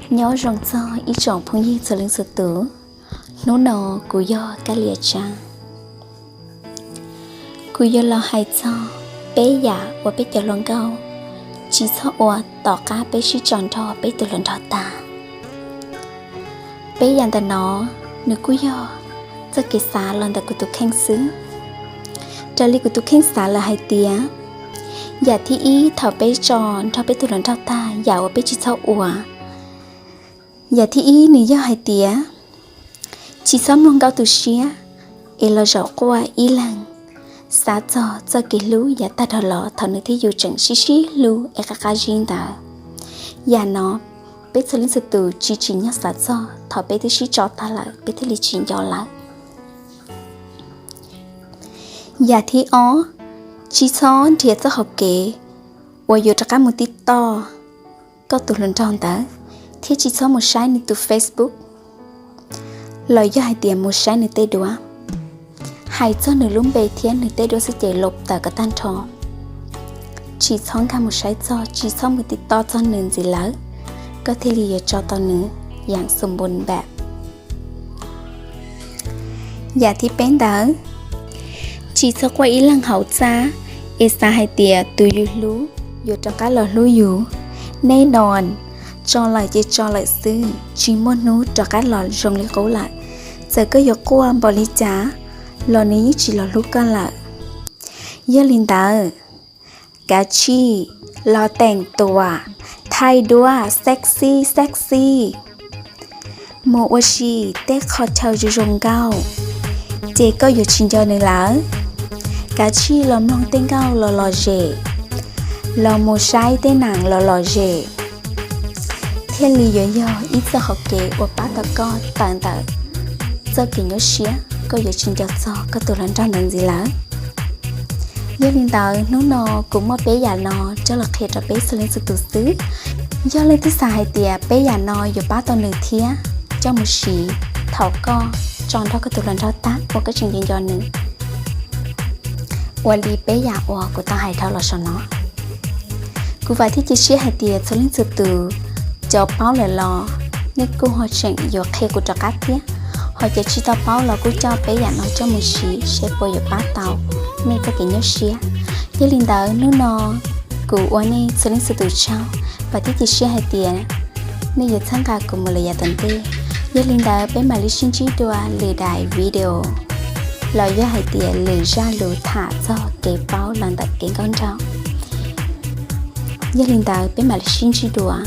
Nyob zoo txog ib tsoom phooj ywg txhua leej txhua tus, hnub no kuv yog Kab Lia Tsav. Kuv yuav los hais txog peb yam uas peb cov hluas nkauj tsis txhob ua tom qab peb sib tso nrog peb tus hluas nraug tag. Peb yam ntawm no nws kuj yog txoj kev xav los ntawm kuv tus kheej xwb. Raws li kuv tus kheej xav lawm hais tias, yam thib ib thaum peb tso nrog peb tus hluas nraug tag yam uas peb tsis txhob ua, yam thib ib nws yog hais tias tsis txhob mloog nkauj tu siab es los zaum quaj ib leeg, xav txog txoj kev hlub yav tag dhau los thaum nws thiab yus tseem sib sib hlub es qab qab zib ntawd. Yam no peb txhua leej txhua tus tsis tsim nyog xav txog, thaum peb twb sib tso tag lawm peb thiaj li tsis nco lawm. Yam thib ob, tsis txhob nrhiav txoj hauv kev uas yuav rov qab mus tij toj koj tus hluas nraug ntawd, thiab tsis txhob mus saib nws tus Facebook los yog hais tias mus saib nws tej duab. Hais txog nws lub npe thiab nws tej duab xwb ces los tawm kom tag nrho. Tsis txhob nkag mus saib txog, tsis txhob mus tij toj txog nws ntxiv lawm, koj thiaj li yuav tso tau nws yam xum npun npam. Yam thib peb ntawd, tsis txhob quaj ib leeg hauv txaj es xav hais tias tus yus hlub yuav rov qab los hlub yus. Nej no tso lawm ces tso lawm xwb, tsis muaj hnub rov qab los zoo li qub lawm. Txawm koj yuav quaj npaum li cas los nws yeej tsis los hlub koj lawm. Yog li ntawd, kav tsij los teem tuam, thaij duab sexy sexy, mus ua si tej qhov chaw zoo zoo nkauj, ces koj yuav tsis nco nws lawm. Kav tsij los mloog tej nkauj los lom zem, los mus saib tej nam los lom zem, thiaj li yuav yog ib txoj hauv kev uas pab tau koj tawm ntawm txoj kev nyuaj siab, koj yuav tsis nco txog koj tus hluas nraug ntawd ntxiv lawm. Yog li ntawd hnub no kuv muaj peb yam no coj los qhia rau peb txhua leej txhua tus xwb. Yog leej twg xav hais tias peb yam no yuav pab tau nws thiab, coj mus siv thaum koj tso nrog koj tus hluas nraug tag uas koj tseem nco nco nws. Ua li peb yam uas kuv tau hais dhau los saum no. Kuv vam thiab cia siab hais tias txhua leej txhua tus cov paub lawm los nej kuj ho tseem yuav qhia kuv rov qab thiab, ho cov tsis tau paub los kuj coj peb yam no coj mus siv seb puas yuav pab tau nej txoj kev nyuaj siab. Yog li ntawd hnub no kuv ua nej txhua leej txhua tus tsaug, vam thiab cia siab hais tias nej yuav txhawb nqa kuv mus lawm yav tom ntej. Yog li ntawd peb mam li sib ntsib dua lwm daim video los yog hais tias lwm zaj lus tham txog kev paub los ntawm kev nkauj nraug. Yog li ntawd peb mam li sib ntsib dua.